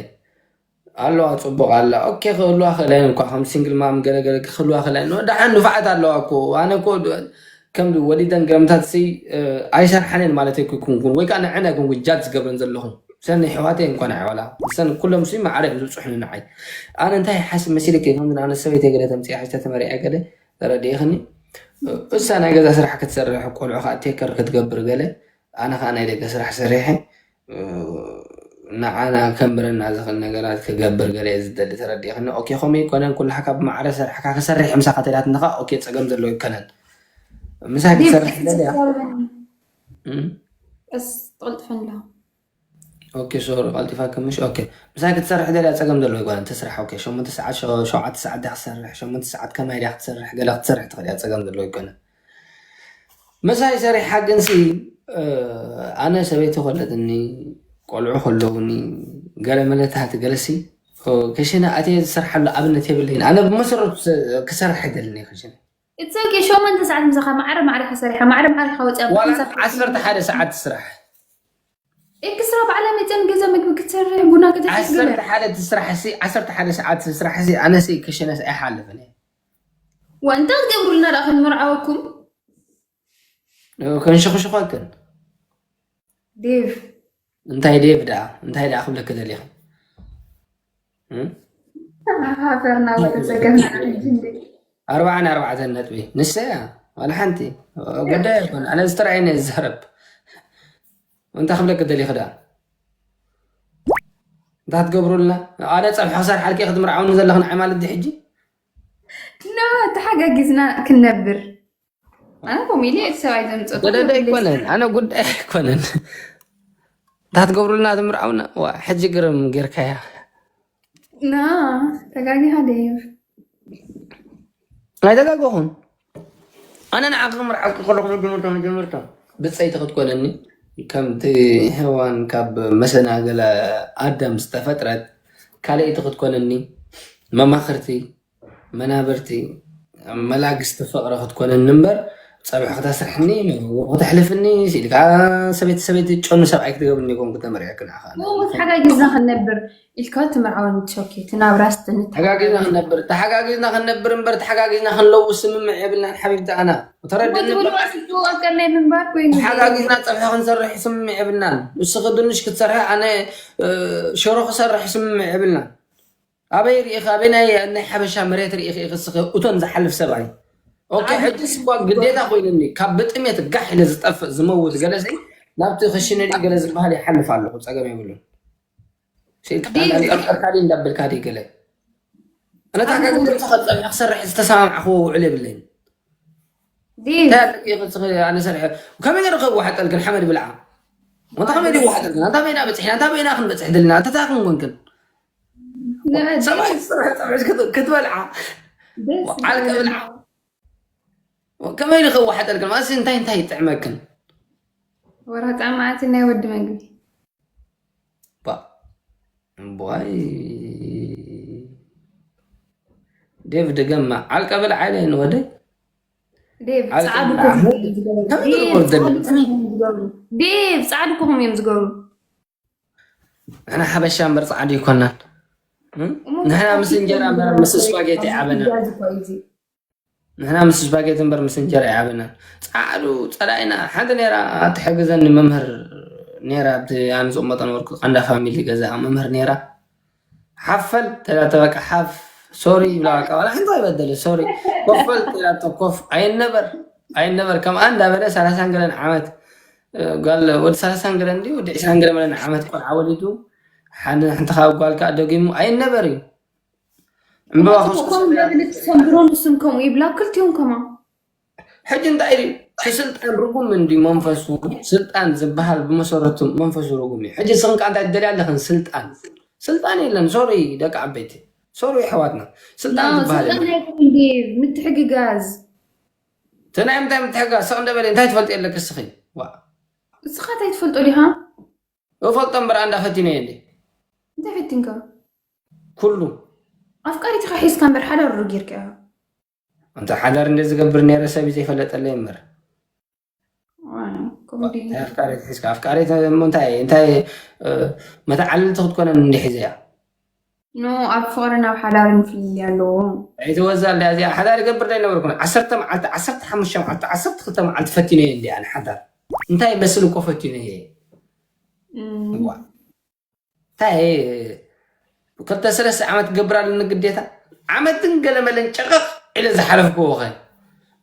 ኣለዋ፣ ጽቡቕ ኣላ። ኦኬ፣ ክህልዋ ክእለን እኳ፣ ከም ሲንግል ማም ገለ ገለ ክህልዋ ክእለን። ደሓን ንፉዓት ኣለዋ እኮ። ኣነ እኮ ድ-፣ ከም ወሊደን ገምታት ሲ፣ እ፣ ኣይሰርሓንን ማለት ኣይኮንኩን። ወይ ከኣ ንዐን ኣይኮንኩን ጃጅ ዝገብረን ዘለኹ። ሰን ኣሕዋተይ እንኳን ኣይዋላ። ሰን ኩሎም ሲ ማዕረ እዮም ዝብጽሑኒ ንዓይ። ኣነ እንታይ ይሓስብ መሲልኪ? ከም ኣነ ሰበይተይ ገለ ተምጽእ፣ ሕጂ ተመሪዐ ገለ ተረዲእኽኒ። እሳ ናይ ገዛ ስራሕ ክትሰርሕ፣ ቆልዑ ከኣ ቴከር ክትገብር ገለ፣ ኣነ ከኣ ናይ ደገ ስራሕ ሰሪሐ፣ እ፣ ንዓና ከንብረና ዝኽእል ነገራት ክገብር ገለ እየ ዝደሊ፣ ተረዲእኽኒ? ኦኬ፣ ከምኡ ኣይኮነን፣ ኩሉ ሓካ ብማዕረ ሰርሕካ ክሰርሕ ምሳኻ ተዳትና ከኣ፣ ኦኬ፣ ጸገም ዘለዎ ኣይኮነን። ምሳኻ ዲብ ክትሰርሕ ትደልያ? እም? ቀስ ትቕልጥፈን ኣለኹ። ኦኬ ሶሪ፣ ቀልጢፋ ክምሽ። ኦኬ፣ ምሳይ ክትሰርሕ ደልያ ጸገም ዘለዎ ይጓል እንተ ስራሕ። ኦኬ፣ ሸሞንተ ሰዓት ሸ- ሸውዓተ ሰዓት ዲያ ክትሰርሕ? ሸሞንተ ሰዓት ከማይ ዲያ ክትሰርሕ? ገለ ክትሰርሕ ትኽእል እያ፣ ጸገም ዘለዎ ይኮነ። ምሳይ ሰሪሓ ግን ሲ እ፣ ኣነ ሰበይቲ ኮለትኒ፣ ቆልዑ ከለውኒ፣ ገለ መለታት ገለሲ እ፣ ከሸነ ኣትየ ዝሰርሓሉ ኣብነት የብለይን። ኣነ ብመሰረቱ ሰ- ክሰርሕ ኣይደልን እየ ከሸነ። ኢትስ ኦኬ። ሸሞንተ ሰዓት ምሳኻ ማዕረ ማዕረ ሰሪሓ ማዕረ ማዕረ ወፂኣ ዋላ ብሓንሳብ ዓሰርተ ሓደ ሰዓት ትስራሕ። ኤክስትራ ባዕላ መፅን ገዛ ምግቢ ክትሰርሕ ቡና ከተፍልሕ ግበር። ዓሰርተ ሓደ ትስራሕ ሲ፣ ዓሰርተ ሓደ ሰዓት ትስራሕ ሲ፣ ኣነ ሲ ከሸነስ ኣይሓልፍን እየ። ዋ እንታይ ክትገብሩልና ደኣ ክንምርዓወኩም? ከንሽኽሽኸክን ዴቭ እንታይ ዴቭ ደኣ እንታይ ደኣ ክብለክ ደሊኹ እ? ሃፈርና ወደ ጸገምና ሕጂ እንዴ ኣርባዓን ኣርባዕተን ነጥቢ ንሰያ ዋላ ሓንቲ ጉዳይ ኣይኮነ። ኣነ ዝተረኣየኒ እየ ዝዛረብ። እንታይ ክብለክ ደሊኹ ደኣ እንታይ ክትገብሩልና? ኣነ ፀብሒ ክሰርሓልኪ ክትምርዓውኒ ዘለኽን ዓይ ማለት ዲ ሕጂ ኖ ተሓጋጊዝና ክንነብር ኣነ ኮም ኢለ እቲ ሰብኣይ ዘምፀቱ ገደደ ኣይኮነን፣ ኣነ ጉዳይ ኣይኮነን። እንታይ ክትገብሩልና ትምርዓውና? ዋ ሕጂ ግርም ጌርካያ። ና ተጋጊኻ ደይብ ኣይተጋገኹን። ኣነ ንዓኺ ክምርዓውኪ ከለኹ መጀመርታ መጀመርታ ብፀይቲ ክትኮነኒ ከምቲ ሄዋን ካብ መሰናገለ ኣዳም ዝተፈጥረት ካልኣይቲ ክትኮነኒ መማኽርቲ መናብርቲ መላግስቲ ፍቕሪ ክትኮነኒ እምበር ፀብሒ ክተስርሕኒ ክትሕልፍኒ ሲልካ ሰበይቲ ሰበይቲ ጨኑ ሰብኣይ ክትገብርኒ ኮንኩ ተመሪዐኪ ንዓኻ ተሓጋጊዝና ክንነብር ኢልካ ትምርዓወኒ ኦኬ ትናብራስ ትንት ተሓጋጊዝና ክንነብር ተሓጋጊዝና ክንነብር እምበር ተሓጋጊዝና ክንለውስ ስምምዕ የብልናን ሓቢብቲ ኣና ተረድኒ ትብልዋ ስልትዎ ኣብ ቀናይ ምንባር ኮይኑ ተሓጋጊዝና ፀብሒ ክንሰርሕ ስምምዕ የብልናን። ንስኺ ድንሽ ክትሰርሒ ኣነ እ፣ ሽሮ ክሰርሕ ስምምዕ የብልናን። ኣበይ ርኢኺ ኣበይ ናይ ናይ ሓበሻ መሬት ርኢኺ ኢኺ እስኺ እቶን ዝሓልፍ ሰብኣይ ኦኬ። ሕጂ ስኳ ግዴታ ኮይኑኒ ካብ ብጥሜት ጋሕ ኢለ ዝጠፍእ ዝመውት ገለሲ ናብቲ ክሽነ ድዩ ገለ ዝበሃል ይሓልፍ ኣለኹ ፀገም የብሉን። ሲልካ እንዳንጠርጠርካ ድዩ እንዳበልካ ድዩ ገለ ኣነ ታጋግዘ ተኸፀ ክሰርሕ ዝተሰማምዓኽዎ ውዕል የብለይን። ዲብ እንታይ ኣለኪ ኢኺ እስኺ ኣነ ሰሪሐ ከመይ ገይረ ከዋሓጠልክን ሓመድ ብልዓ ወንታ ከመይ ድዩ ዋሓጠልክን ኣንታ በይና በፅሕና ኣንታ በይና ክንበፅሕ ደልና ኣንታ ታይ ክንኮንክን ሰብኣይ ዝሰርሐ ፀብሒ ክትበልዓ ዓልቂ ብልዓ ከመይ ኢሉ ከዋሓጠልክን ማለትሲ እንታይ እንታይ ይጥዕመክን ወራ ጣዕሚ ዓቲ ናይ ወዲ መግቢ ባ እምቧይ ዴቭ ድገማ ዓልቀ ብልዓ ኢለ ንወደይ ዴቭ ዓልቀ ፃዕዱ ብልዓ ኮፍ ከመይ ኢሉ ወርደልክን ዴቭ ፃዕዱ ኮኹም እዮም ዝገብሩ ንሕና ሓበሻ እምበር ፃዕዱ ይኮናን እ? ንሕና ምስ እንጀራ እምበር ምስ ስፓጌቲ ዓበና ንሕና ምስ ስፓጌቲ እምበር ምስ እንጀራ ይዓበናን ፃዕዱ ፀላኢና ሓንቲ ነራ ትሕግዘኒ መምህር ነራ ኣብቲ ኣነ ዝቕመጦ ነበርኩ ቀንዳ ፋሚሊ ገዛ መምህር ነራ ሓፈል ተላተ በቃ ሓፍ ሶሪ ይብላ በቃ ዋላ ሓንቲ ኣይበደለ ሶሪ ኮፈል ተላተ ኮፍ ኣይነበር ኣይነበር ከምኣ እንዳበለ ሰላሳን ገለን ዓመት እ፣ ጓል ወዲ ሰላሳን ገለን ድዩ ወዲ ዕስራን ገለ መለን ዓመት ቆልዓ ወሊዱ ሓደ ሓንቲ ካብ ጓል ከዓ ደጊሙ ኣይነበር እዩ ዕምበባ ከምኡ ደብል ትሰምብሮ ንስም ከምኡ ይብላ ክልቲኦም ከማ ሕጂ እንታይ ኢሉ እቲ ስልጣን ርጉም እንዲ መንፈሱ ስልጣን ዝበሃል ብመሰረቱ መንፈሱ ርጉም እዩ ሕጂ ስኽን ከዓ እንታይ ትደልያ ኣለኽን ስልጣን ስልጣን የለን ሶሪ ደቂ ዓበይቲ ሶሪ ኣሕዋትና ስልጣን ዝበሃል የለን ስልጣን ኣይኮን ዲ ምትሕግጋዝ እቲ ናይ ምንታይ ምትሕጋዝ ስቕ እንደበለ እንታይ ትፈልጥ የለክ እስኺ ዋ እስኻ እንታይ ትፈልጦ ዲኻ እፈልጦ እምበር ኣንዳ ፈቲነ እየ እንዲ እንታይ ፈቲንካ ኩሉ ኣፍቃሪትኻ ሒዝካ እምበር ሓዳር ዶ ጌርካ ኢኻ እንተ ሓዳር እንደ ዝገብር ነረ ሰብ ዘይፈለጠለይ እምበር ዋው፣ ኮሜዲ እንታይ ኣፍቃሪት ሒዝካ ኣፍቃሪት እሞ እንታይ እንታይ እ፣ መተዓልልቲ ክትኮነን እንዲ ሒዘያ ኖ ኣብ ፍቕርን ኣብ ሓዳርን ፍልልይ ኣለዎ ኣይትወዛ እንዳ እዚኣ ሓዳር ይገብር ዶ ኣይነበርኩን ዓሰርተ መዓልቲ ዓሰርተ ሓሙሽተ መዓልቲ ዓሰርተ ክልተ መዓልቲ ፈቲነ እየ እንዲ ኣነ ሓዳር እንታይ መስል እኮ ፈቲነ እየ እም፣ እዋ። እንታይ ክልተ ሰለስተ ዓመት ክገብር ኣለኒ ግዴታ ዓመትን ገለመለን ጨቐቕ ኢለ ዝሓለፍክዎ ኸ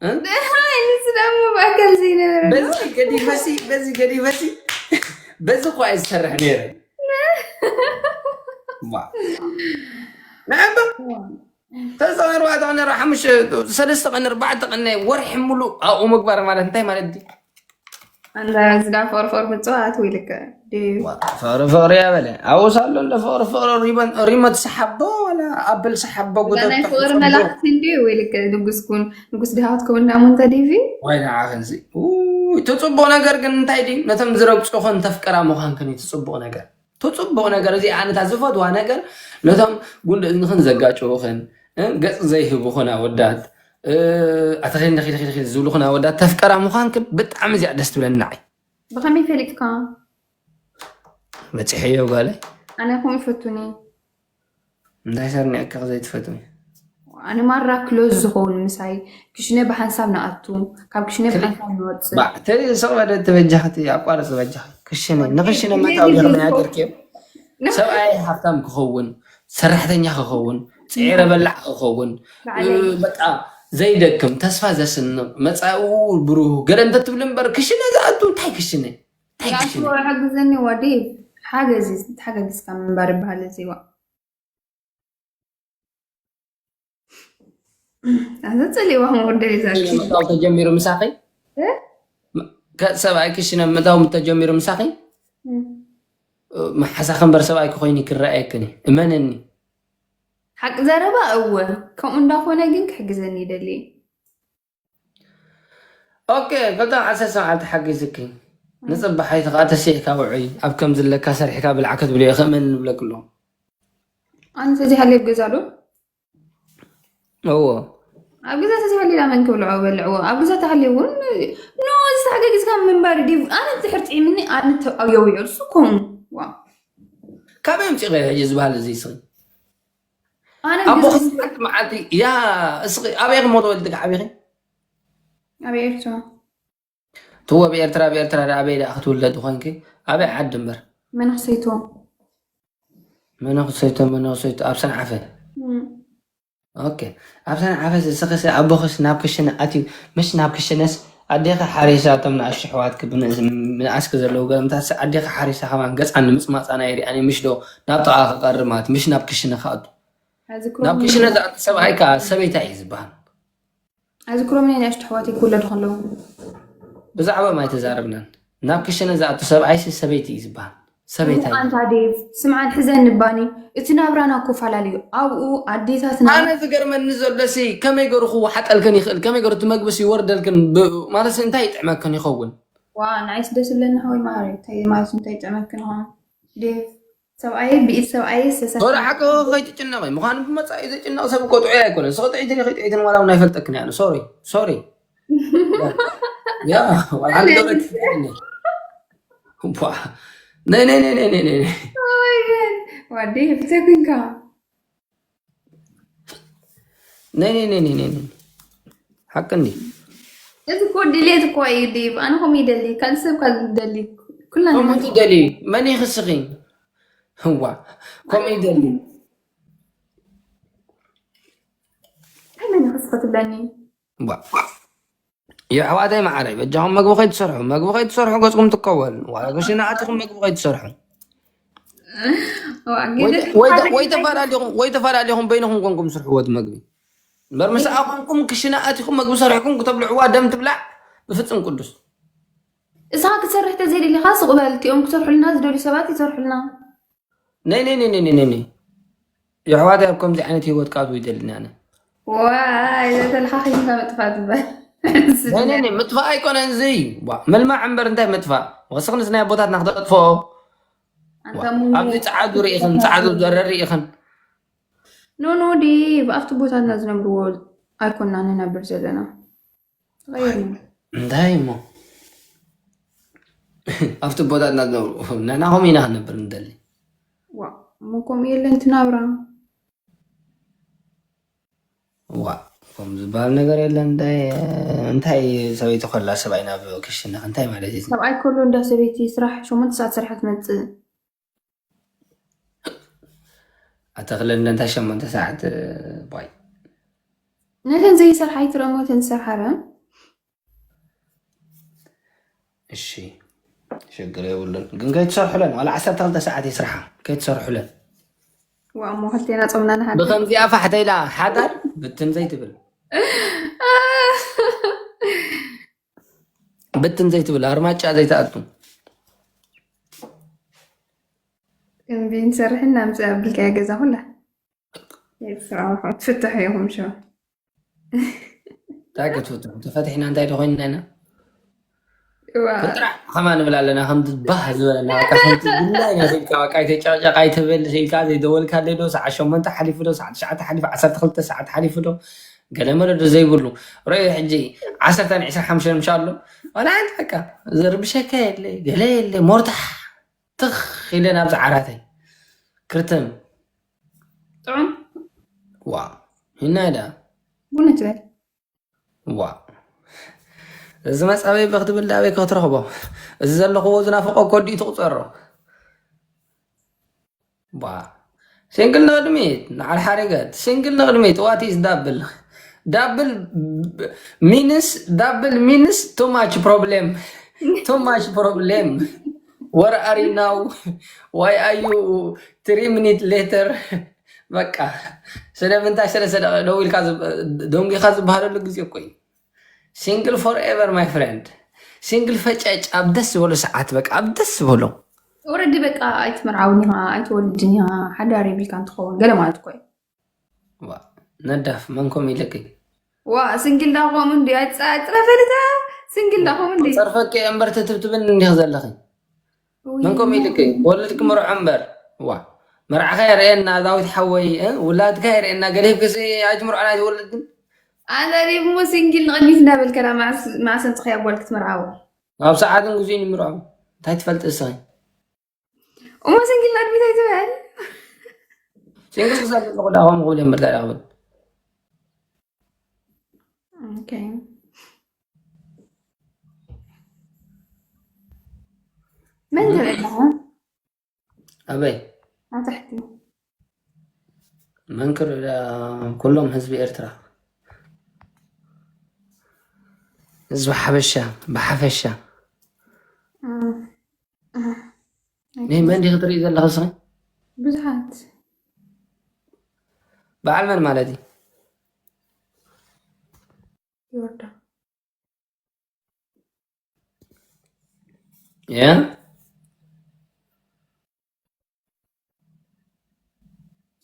እ? ንሱ ደሞ ብኣካል ዘይነበረ በዚ ገዲፈሲ በዚ ገዲፈሲ በዚ እኳ እየ ዝሰርሕ ነይረ ዋ። ንዕባ ሰለስተ ቀን ኣርባዕተ ቀን ራ ሓሙሽተ ሰለስተ ቀን ኣርባዕተ ቀን ናይ ወርሒ ሙሉእ ኣብኡ ምግባር ማለት እንታይ ማለት ድዩ ኣንታ ዝዳ ፈርፈር ምጽዋት ወይ ልክዕ ድዩ? ፍቕሪ ፍቕሪ እያ በለ። ኣብኡ ሳሎ እንደ ፍቕሪ ፍቕሪ ሪመት ሰሓቦ ዋላ ኣብል ሰሓቦ ናይ ፍቕሪ መላእክቲ እንድዩ ወይ ልክዕ ንጉስ ኩን ንጉስ ድሃ ክትከውን እንዳሞ እንተ ዲቪ ወይ ንዓኽንዚ እቲ ጽቡቕ ነገር ግን እንታይ ድዩ? ነቶም ዝረግጹኽን ተፍቀራ ምዃንክን እዩ እቲ ጽቡቕ ነገር። እቲ ጽቡቕ ነገር እዚ ኣነታ ዝፈትዋ ነገር ነቶም ጉንዲ እዝንኽን ዘጋጭውኽን ገጽ ዘይህቡኽን ኣወዳት ኣተኸንደኺልኺልኺል ዝብሉኽን ኣወዳት ተፍቀራ ምዃንክን ብጣዕሚ እዚኣ ደስ ትብለኒ ንዓይ። ብኸመይ ፈሊጥካ? በፂሐዮ ጓለይ። ኣነ ከምኡ ይፈቱኒ። እንታይ ሰርኒዕካ ዘይትፈትዊ? ኣነ ማራ ክሎዝ ዝኸውን ምሳይ ክሽነ ብሓንሳብ ንኣቱ ካብ ክሽነ ብሓንሳብ ንወፅእ። ባዕ ተይ ስቕ በለ እቲ በጃኽቲ ኣቋርፂ በጃኺ። ክሽነ ንክሽነ መታው ገርና ያገርክዮ ሰብኣይ ሃብታም ክኸውን ሰራሕተኛ ክኸውን ፅዒረ በላዕ ክኸውን በቃ ዘይደክም ተስፋ ዘስንቕ መፃኡ ብሩህ ገለ እንተትብል እምበር ክሽነ ዝኣቱ እንታይ ክሽነ እንታይ ክሽነ ሓግዘኒ ወዲ ሓገዝ ተሓጋጊዝካ ምንባር ይበሃል እዚዋ ኣንተ ጸሊዋ ወደ ይዛኪ ምእታው ተጀሚሩ ምሳኺ ሰብኣይ ክሽነ ምእታው ተጀሚሩ ምሳኺ መሓሳኺ እምበር ሰብኣይ ክኮይኒ ክረኣየክኒ እመነኒ። ሓቂ ዘረባ እወ ከምኡ እንዳኾነ ግን ክሕግዘኒ ይደሊ። ኦኬ ክልተ ዓሰርተ መዓልቲ ሓጊዝኪ ንፅባሕ ኣይትኻ ተሲሕካ ውዑይ ኣብ ከም ዝለካ ሰሪሕካ ብልዓ ክትብልዮ ከመን ንብለክ ኣለኹ። ኣነ ተዚሃለይ ኣብ ገዛ ዶ እዎ ኣብ ገዛ ተዚሃለይ ዳ መን ክብልዖ በልዕዎ ኣብ ገዛ ተሃልየ እውን ኖ እዚ ተሓጋጊዝካ ምንባር ድዩ ኣነ እንድሕር ጥዒምኒ ኣነ ተኣብየውዮ እሱ ኮኑ ዋ ካበይ ኣምፂእኸ ሕጂ ዝበሃል እዚ ስኺ ኣነ ኣቦ ሓንቲ መዓልቲ ያ እስኺ ኣበይ ክሞ ተወልድካ ዓቢኺ ኣብ ኤርትራ ትዎ ብኤርትራ ብኤርትራ ዳ ኣበይ ዳ ክትውለድ ኮንኪ ኣበይ ዓዲ እምበር መነክሰይቶ መነክሰይቶ መነክሰይቶ ኣብ ሰንዓፈ ኦኬ ኣብ ሰንዓፈ ዝስኽሲ ኣቦኽስ ናብ ክሽነ ኣትዩ ምሽ ናብ ክሽነስ ኣዴኻ ሓሪሳ እቶም ንኣሽቱ ኣሕዋትኪ ብንእስ ብንኣስኪ ዘለዉ ገለምታትሲ ኣዴኻ ሓሪሳ ከማን ገጻ ንምጽማጻ ናይ ሪኣኒ ምሽ ዶ ናብ ጥቓ ክቐርብ ማለት ምሽ ናብ ክሽነ ክኣቱ ናብ ክሽነ ዝኣቱ ሰብኣይ ከኣ ሰበይታ እዩ ዝበሃል ኣዝክሮም ናይ ንኣሽቱ ኣሕዋተይ ክውለዱ ከለዉ ብዛዕባ ማይ ተዛረብናን ናብ ክሽነ ዝኣቱ ሰብኣይሲ ሰበይቲ እዩ ዝበሃል ሰበይታ እዩ ኣንታ ዴቭ ስምዓን ሕዘኒ ባኒ እቲ ናብራና እኮ ፈላለዩ ኣብኡ ኣዴታትና ኣነ ዝገርመኒ ዘሎሲ ከመይ ገሩ ክወሓጠልክን ይኽእል ከመይ ገሩ እቲ መግብስ ይወርደልክን ብ- ማለትሲ እንታይ ይጥዕመክን ይኸውን ዋ ንዓይስ ደስ ዝብለኒ ሓወይ ማሪ እንታይ ማለት እንታይ ይጥዕመክን ይኸውን ዴቭ ሰብኣየ ብኢድ ሰብኣየ ዝተሰርሐ ሶሪ ሓቂ ከይትጭነቂ ምዃኑ ብመፃኢ ዘጭነቕ ሰብ እኮ ጥዑይ ኣይኮነ ስቕ ጥዒትን ይኸይጥዒትን ዋላ እውን ኣይፈልጠክን እያ ሶሪ ሶሪ ያ ዋላ ሓንቲ ገብረ ትፈልጠኒ ቧ ነይ ነይ ነይ ነይ ነይ ነይ ዋዲ ብተግንካ ነይ ነይ ነይ ነይ ነይ ነይ ሓቂ እንዲ እዚ እኮ ድሌት እኮ እዩ ዲብ ኣነ ከምኡ ይደሊ ካልእ ሰብ ካብ ዝደሊ ኩልና ከምኡ ትደልዩ መን ይኽስኺ ህዋ ከምኡ ይደሊ ኣይ መን ይኽስኺ ትብለኒ የሕዋተይ መዓረይ በጃኹም መግቢ ከይትሰርሑ መግቢ ከይትሰርሑ ገፅኩም ትከወል ዋላ ክሽነ ኣቲኹም መግቢ ከይትሰርሑ ወይ ተፈላለኹም በይንኹም ኮንኩም ስርሕዎ እቲ መግቢ እምበር ምስኣ ኮንኩም ክሽነ ኣቲኹም መግቢ ሰሪሕኩም ክተብልዕዋ ደም ትብላዕ ብፍፅም ቅዱስ እሳ ክትሰርሕ ተዘይደሊኻ ስቕ በል እቲኦም ክሰርሑልና ዝደልዩ ሰባት ይሰርሑልና ነይ ነይ ነይ ነይ ነይ ነይ የሕዋተይ ኣብ ከምዚ ዓይነት ሂወት ክኣትዉ ይደልን ኣነ ዋይ ዘተልሓኺምካ ምጥፋእ ትበል ነይ ነይ ነይ ምጥፋእ ኣይኮነን እዚ ዋ፣ ምልማዕ እምበር እንታይ ምጥፋእ ወስኽንስ ናይ ኣቦታትና ክተጥፍኦ ኣንታ ሙሙ ኣብዚ ፃዓዱ ርኢኽን ፃዓዱ ዘረር ርኢኽን ኖ ኖ ዲ ኣብቲ ቦታትና ዝነብርዎ ኣይኮና ንነብር ዘለና ተቐይርና እንታይ እሞ ኣብቲ ቦታትና ዝነብሩ ንሕና ከምኡ ኢና ክንነብር ንደሊ ዋ እሞ ከምኡ የለን ትናብራ ዋ ከም ዝበሃል ነገር የለን እንታይ እንታይ ሰበይቲ ኮላ ሰብኣይ ናብ ክሽነ እንታይ ማለት እዩ ሰብኣይ ከሎ እንዳ ሰበይቲ ስራሕ ሸሞንተ ሰዓት ስራሕ ትመፅእ ኣተክለ እንደ እንታይ ሸሞንተ ሰዓት ባይ ነተን ዘይሰርሓ ይትረሞ ተን ዝሰርሓ ረ እሺ ሽግር የብሉን ግን ከይትሰርሑለን ዋላ ዓሰርተ ክልተ ሰዓት ይስርሓ ከይትሰርሑለን ዋ እሞ ክልቴና ጾምና ንሓድር ብከምዚኣ ፋሕተይላ ሓዳር ብትን ዘይትብል ብትን ዘይትብል ኣርማጫ ዘይትኣቱ። እምቢ ንሰርሕና ምጽእ ኣቢልካያ ገዛ ኩላ። ኤርትራ ትፍትሑ ኢኹም ሸው። እንታይ ክትፍትሑ? ተፈቲሕና እንታይ ዶ ኮይንና ኢና? እዋ። ፍጥራሕ ከማ ንብል ኣለና፣ ከምቲ ባህ ዝበለና፣ በቃ ከምቲ ግና ኢና ኢልካ፣ በቃ ኣይተጨቕጨቕ ኣይትበል ኢልካ፣ ዘይደወልካለይ ዶ? ሰዓት ሸሞንተ ሓሊፉ ዶ? ሰዓት ትሽዓተ ሓሊፉ፣ ዓሰርተ ክልተ ሰዓት ሓሊፉ ዶ? ገለ መለ ዶ ዘይብሉ። ርእ ሕጂ ዓሰርተ ን ዕስራን ሓሙሽተን ምሻ ኣሎ። ዋላ ሓንቲ በቃ ዘርብሸካ የለ፣ ገለ የለ፣ ሞርታሕ ትኽ ኢለ ናብዚ ዓራተይ። ክርትም። ጥዑም። ዋ፣ ሂና ኢዳ። ቡን ትበል። ዋ። እዚ መጻበይ በክትብል ዳበይ ክትረኽቦ? እዚ ዘለኽዎ ዝናፍቆ ኮዲ ትቑጸሮ። ዋ። ሲንግል ንቕድሚት፣ ንዓል ሓሪገት። ሲንግል ንቕድሚት፣ what is double? Double means, double means too much problem. Too much problem. Where are you now? Why are you three minutes later? በቃ ስለምንታይ ሰለስተ ደቂቕ ደው ኢልካ ዝብ- ደንጒኻ ዝበሃለሉ ግዜ እኮ እዩ። ሲንግል ፎርኤቨር ማይ ፍሬንድ። ሲንግል ፈጨጭ ኣብ ደስ ዝበሎ ሰዓት፣ በቃ ኣብ ደስ ዝበሎ። ኦረዲ በቃ ኣይትመርዓውን ኢኻ ኣይትወልድን ኢኻ ሓዳር የብልካ እንትኸውን ገለ ማለት እኮ እዩ። ዋ፣ ነዳፍ መን ኮም ኢልኪ? ዋ ሲንግል ዳኾም እንዲ ኣጻጽረ ፈልታ ሲንግል ዳኾም እንዲ ጸርፈኪ እምበር ትትብትብን እንዲኽ ዘለኺ። መን ኮም ኢልኪ? ወለድኪ መርዖ እምበር። ዋ፣ መርዓኻ የርእየና ዳዊት ሓወይ፣ እ? ውላድካ የርእየና፣ ገለ ሂብክሲ ኣይትምርዖን ኣይትወልድን። ኣነ ሪብሞ ሲንግል ንቕድሚት እንዳበልከ ዳ ማዕስ- ማዕሰን ጽኸያ ጓል ክትምርዓዎ። ኣብ ሰዓትን ግዜን ይምርዖ። እንታይ ትፈልጢ እስኺ? እሞ ሲንግል ንቕድሚት ኣይትበል። ሲንግል ክሳብ ዘለኹ ዳ ከምኡ ክብል እየ እምበር እንታይ ዳ ክብል? ኦኬ። መን ትርኢ ኣለኻ? ኣበይ? ኣብ ታሕቲ። መንክር ዳ ኩሎም ህዝቢ ኤርትራ፣ ህዝቢ ሓበሻ ብሓፈሻ። እም፣ እም። ናይ መን ዲኺ ትርኢ ዘለኺ እስኺ? ብዙሓት። በዓል መን ማለት እዩ? ይወርዳ። ያ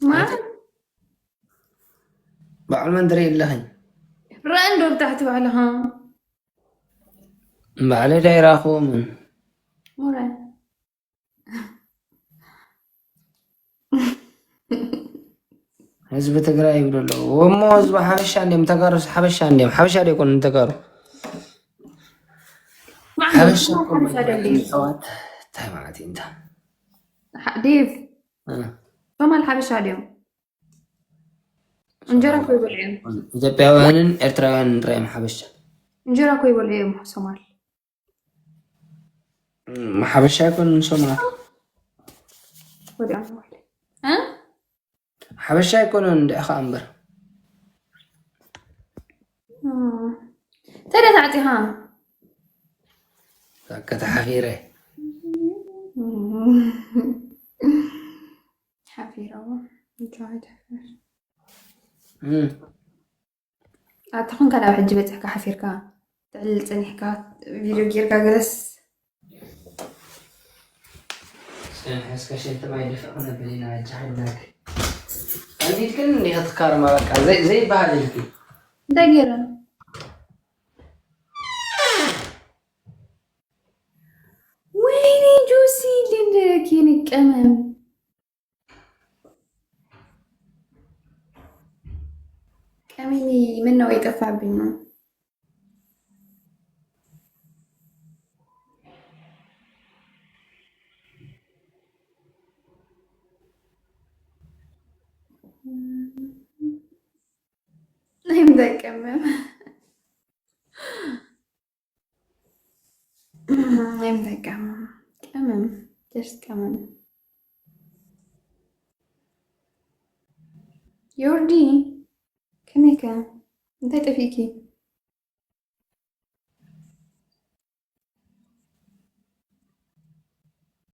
ማለት በዓል መን ትርኢ ኣለኺ? ረአ እንዶ ብታሕቲ ባዕልኻ። ባዕለይ ዳይራኹምን ሞረ። ህዝቢ ትግራይ ይብሉ ኣለዉ። እሞ ህዝቢ ሓበሻ እንዲም ተጋሩ ሓበሻ እንዲም ሓበሻ ዶ ይኮኑ ተጋሩ? ሓበሻ እኮ ሓበሻ ዶ እንዲም? ኣሕዋት፣ እንታይ ማለት እዩ እንታ? ሓ- ዴቭ እ። ሶማል ሓበሻ ድዮም? እንጀራ እኮ ይበልዑ እዮም። ኢትዮጵያውያንን ኤርትራውያንን ጥራይ እዮም ሓበሻ። እንጀራ እኮ ይበልዑ እዮም ሶማል። እም፣ ሓበሻ ኣይኮኑን ሶማል። ወዲኦም ይበልዑ። እ? ሓበሻ ኣይኮኑን እንድዒ ኸኣ እምበር። እም። ተደ ታዕጺኻ? ታከተ ሓፊረ። እም። ሓፊረዎ። እንታይ ተፈር? እም። ኣታ ኹንካ ናብ ሕጂ በጺሕካ ሓፊርካ ትዕልል ጸኒሕካ ቪድዮ ጌርካ ገለስ ጽንሕ እስከ ሽንቲ ማይ ድፍእ ክነብል ኢና። ሕጂ ሓላክ ቀንዲልክን እንዲኺ ትካረማ በቃ ዘይ- ዘይበሃል ኢልኪ። እንታይ ገይረ? ወይኔ ጆሲ ልልክ የኔ ቀመም ቀመሜ ምነው የጠፋብኝ ነው። ናይ ምንታይ ቀመም? ናይ ምንታይ ቀመም? ቀመም፣ just ቀመም። ዮርዲ፣ ከመይከ? እንታይ ጠፊእኪ?